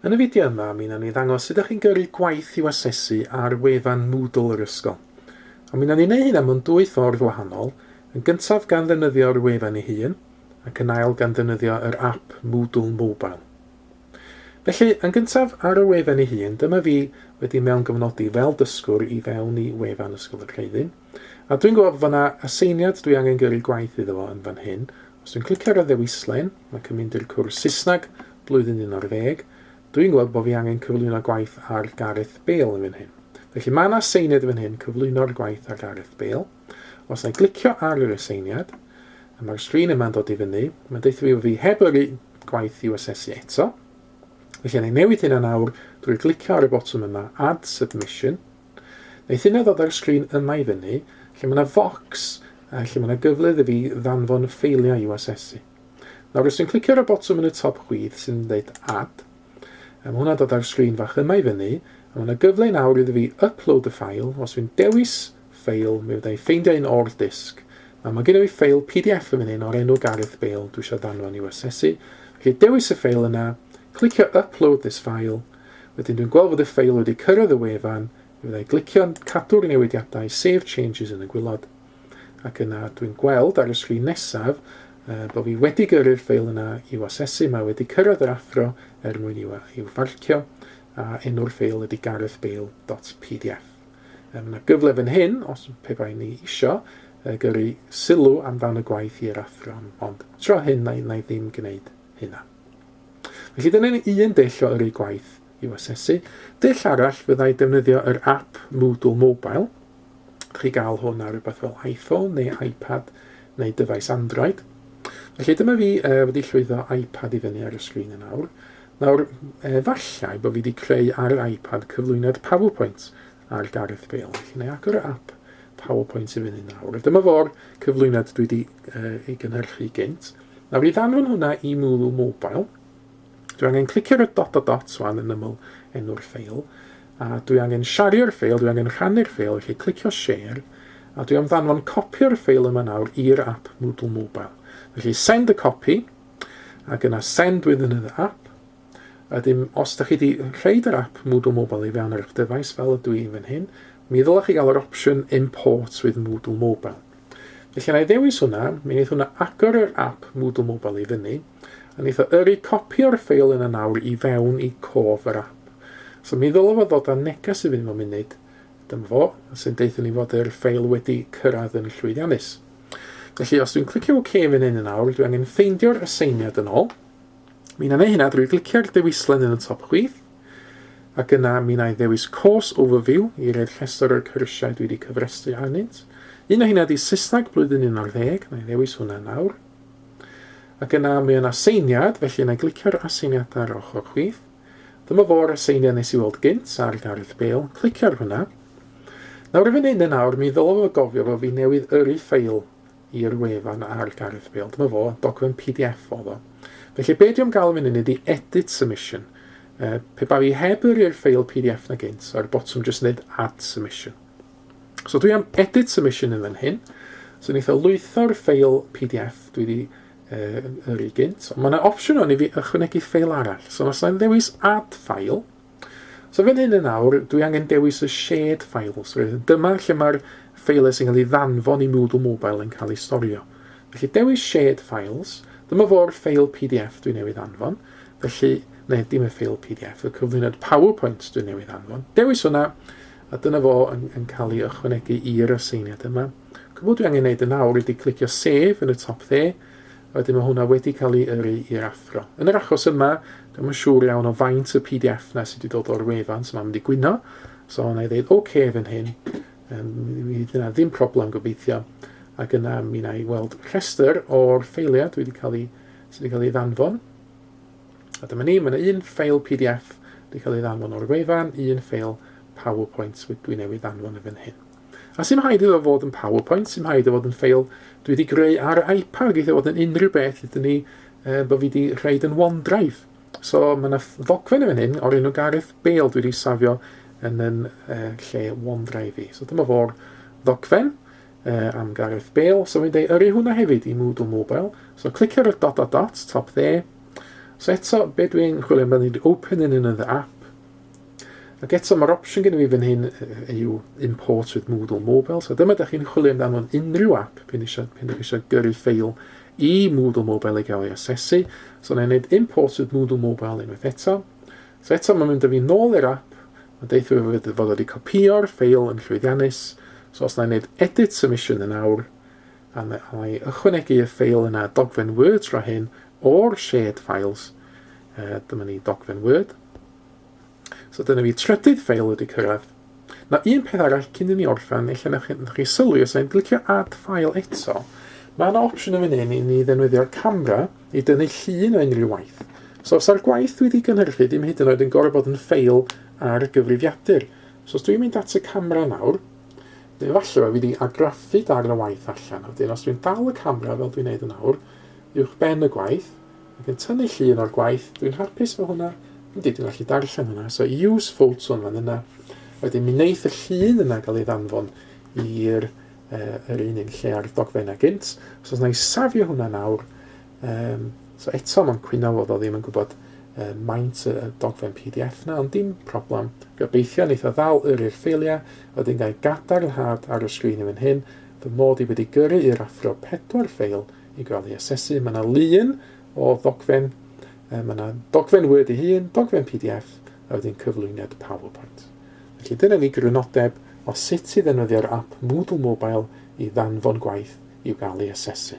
Yn y fideo yma, mi wnawn ni ddangos sut ydych chi'n gyrru gwaith i'w asesu ar wefan Moodle yr ysgol. Ond mi wnawn ni wneud hynna mewn dwy ffordd wahanol, yn gyntaf gan ddefnyddio'r wefan ei hun, ac yn ail gan ddefnyddio yr app Moodle Mobile. Felly, yn gyntaf, ar y wefan ei hun, dyma fi wedi mewngofnodi fel dysgwr i fewn i wefan Ysgol y Creuddyn. A dwi'n gwybod fod yna aseiniad dwi angen gyrru gwaith iddo fo yn fan hyn. Os dwi'n clicio ar y ddewislen, mae'n mynd i'r cwrs Saesneg, blwyddyn 11, dwi'n gweld bod fi angen cyflwyno gwaith ar Gareth Bale yn fan hyn. Felly mae yna aseiniad yn fan hyn, cyflwyno'r gwaith ar Gareth Bale. Os na i glicio ar yr aseiniad, a mae'r sgrin yma'n dod i fyny, mae'n deutha fi bod fi heb yrru gwaith i'w asesu eto. Felly na i newid hynna nawr drwy glicio ar y botwm yma, Add Submission. Wneith hynna ddod â'r sgrin yma i fyny, lle mae yna focs, a lle mae yna gyfle iddo fi ddanfon ffeiliau i'w asesu. Nawr os dwi'n clicio ar y botwm yn y top chwith sy'n dweud Add, a mae hwnna'n dod â'r sgrin fach yma i fyny, a mae yna gyfle nawr iddo fi upload y ffail. Os dwi'n dewis ffeil, mi fydda i ffeindio un o'r disg. Nawr mae gen i fi ffeil PDF yn fan hyn o'r enw Gareth Bale dwi eisiau ddanfon i'w asesu. Felly dewis y ffeil yna, clicio upload this file, wedyn dwi'n gweld fod y ffeil wedi cyrraedd y wefan, mi fydda i glicio cadw'r newidiadau, save changes yn y gwylod. Ac yna dwi'n gweld ar y sgrin nesaf bod fi wedi gyrru'r ffeil yna i'w asesu, mae wedi cyrraedd yr athro er mwyn i'w, i'w farcio, a enw'r ffeil ydy garethbale.pdf. Mae yna gyfle fan hyn, os pe bai ni isio, gyrru sylw amdan y gwaith i'r athro, ond tro hyn na, na i ddim gwneud hynna. Felly dyna ni un dull o yrru gwaith i'w asesu. Dull arall fyddai defnyddio yr app Moodle Mobile. Chi gael hwn ar rhywbeth fel iPhone neu iPad neu dyfais Android. Felly dyma fi wedi llwyddo iPad i fyny ar y sgrin yn awr. Nawr, efallai bod fi wedi creu ar yr iPad cyflwyniad PowerPoint ar Gareth Bale. Felly na i agor y app PowerPoint i fyny nawr. A dyma fo'r cyflwyniad dwi wedi ei gynhyrchu gynt. Nawr i ddanfon hwnna i Moodle Mobile, Dwi angen clicio ar y dot dot dot wan yn ymyl enw'r ffeil, a dwi angen siario'r ffeil, dwi angen rhannu'r ffeil, felly clicio share, a dwi am ddanfon copi o'r ffeil yma nawr i'r app Moodle Mobile. Felly send a copy, ac yna send with another app, a dim, os da chi wedi rhaid yr app Moodle Mobile i fewn ar eich dyfais, fel ydw i fan hyn, mi ddylech chi gael yr opsiwn Import with Moodle Mobile. Felly na i ddewis hwnna, mi wneith hwnna agor yr app Moodle Mobile i fyny, a wneith o yrru copi o'r ffeil yna nawr i fewn i cof yr app. So mi ddylai fo ddod â neges i fyny mewn munud, dyma fo, sy'n deutha ni fod yr ffeil wedi cyrraedd yn llwyddiannus. Felly os dwi'n clicio OK fan hyn yn awr, dwi angen ffeindio'r aseiniad yn ôl. Mi wna i hynna drwy glicio'r dewislen yn y top chwith, ac yna mi wna i ddewis Course Overview i roi'r rhestr o'r cyrsiau dwi wedi cyfrestru arnynt. Un o hynna ydy Saesneg blwyddyn 11, wna i ddewis hwnna nawr. Ac yna mae yna aseiniad, felly yna i glicio'r aseiniadau ar ochr chwith. Dyma fo'r aseiniad nes i weld gynt ar Gareth Bale, clicio ar hwnna. Nawr y fan hyn yn awr, mi ddylai fo gofio fo fi newydd yrru ffeil i'r wefan ar Gareth Bale. Dyma fo, dogfen PDF oedd o. Felly be dwi am gael yn fan hyn ydy edit submission. Pe bai fi heb yrru'r ffeil PDF na gynt, a'r botwm jyst yn dweud add submission. So dwi am edit submission yn fan hyn. So wnaeth o lwytho'r ffeil PDF dwi wedi yrru gynt. Ond mae yna opsiwn o'n i fi ychwanegu ffeil arall. So os yna'n ddewis add file, So fan hyn yn awr, dwi angen dewis y shared files. Dyma lle mae'r ffeilau sy'n cael ei ddanfon i Moodle Mobile yn cael ei storio. Felly dewis shared files, dyma fo'r ffeil PDF dwi newydd anfon. Felly, neu dim y ffeil PDF, y cyflwyniad PowerPoint dwi newydd anfon. Dewis hwnna, a dyna fo yn, yn cael ei ychwanegu i'r aseiniad yma. Cwbl dwi angen gwneud yn awr ydy clicio save yn y top dde, a wedyn mae hwnna wedi cael ei yrru i'r athro. Yn yr achos yma, dwi'm yn siŵr iawn o faint y PDF na sydd wedi dod o'r wefan, so mae'n mynd i gwyno. So wna i ddeud OK fan hyn, mi fydd yna ddim problem gobeithio, ac yna mi wna i weld rhestr o'r ffeiliau dwi wedi cael ei, sydd wedi cael ei ddanfon. A dyma ni, mae yna un ffeil PDF wedi cael ei ddanfon o'r wefan, un ffeil PowerPoint dwi newydd ddanfon yn fan hyn. A sy'n rhaid iddo fod yn PowerPoint, sy'n rhaid iddo fod yn ffeil dwi wedi greu ar iPad, geithio fod yn unrhyw beth ydyn ni bod fi wedi rhaid yn OneDrive. So mae yna ddogfen yn fan hyn o'r enw Gareth Bale dwi wedi safio yn yn lle OneDrive i. So dyma fo'r ddogfen am Gareth Bale. So mae'n dweud yrru hwnna hefyd i Moodle Mobile. So clicio ar y dot dot dot top dde. So eto, be dwi'n chwilio amdano ydy Open in another app. Ac eto mae'r opsiwn gen i fi fan hyn yw Import with Moodle Mobile. So dyma ydych chi'n chwilio amdano yn unrhyw app pan eisiau, pan ydych eisiau gyrru ffeil i Moodle Mobile i gael ei asesu. So na i wneud Import with Moodle Mobile unwaith eto. So eto mae'n mynd â fi nôl i'r app. Mae'n deithio fi fod wedi copio'r ffeil yn llwyddiannus. So os na i wneud Edit Submission yn awr, a na i ychwanegu y ffeil yna dogfen Word tro hyn o'r shared files. Dyma ni dogfen Word. So dyna fi trydydd ffeil wedi cyrraedd. Na un peth arall cyn i ni orffen, ella newch chi, chi sylwi os yna'n glicio add file eto, mae yna opsiwn yn fan hyn i ni ddefnyddio'r camera i dynnu llun o unrhyw waith. So os ar gwaith dwi wedi gynhyrchu ddim hyd yn oed yn gorfod bod yn ffeil ar gyfrifiadur. So os dwi'n mynd at y camera nawr, neu falle fe fi wedi argraffu darn o waith allan. A wedyn os dwi'n dal y camera fel dwi'n neud yn awr, uwch ben y gwaith, Ac yn tynnu llun o'r gwaith, dwi'n hapus efo hwnna. Yndi, dwi'n gallu darllen hwnna. So use photo yn fan yna. Wedyn mi wneith y llun yna gael ei ddanfon i'r uh, yr un un lle ar dogfennau gynt. So os na i safio hwnna nawr, um, so eto mae'n cwyno fod o ddim yn gwybod uh, maint y dogfen PDF na, ond dim problem. Gobeithio wneith o ddal yrru'r ffeiliau, wedyn gael gadarnhad ar y sgrin yn fan hyn, fy mod i wedi gyrru i'r athro pedwar ffeil i gael ei asesu. Mae yna lun o ddogfen, mae yna dogfen Word ei hun, dogfen PDF, a wedyn cyflwyniad PowerPoint. Felly dyna ni grynodeb o sut i ddefnyddio'r app Moodle Mobile i ddanfon gwaith i'w gael ei asesu.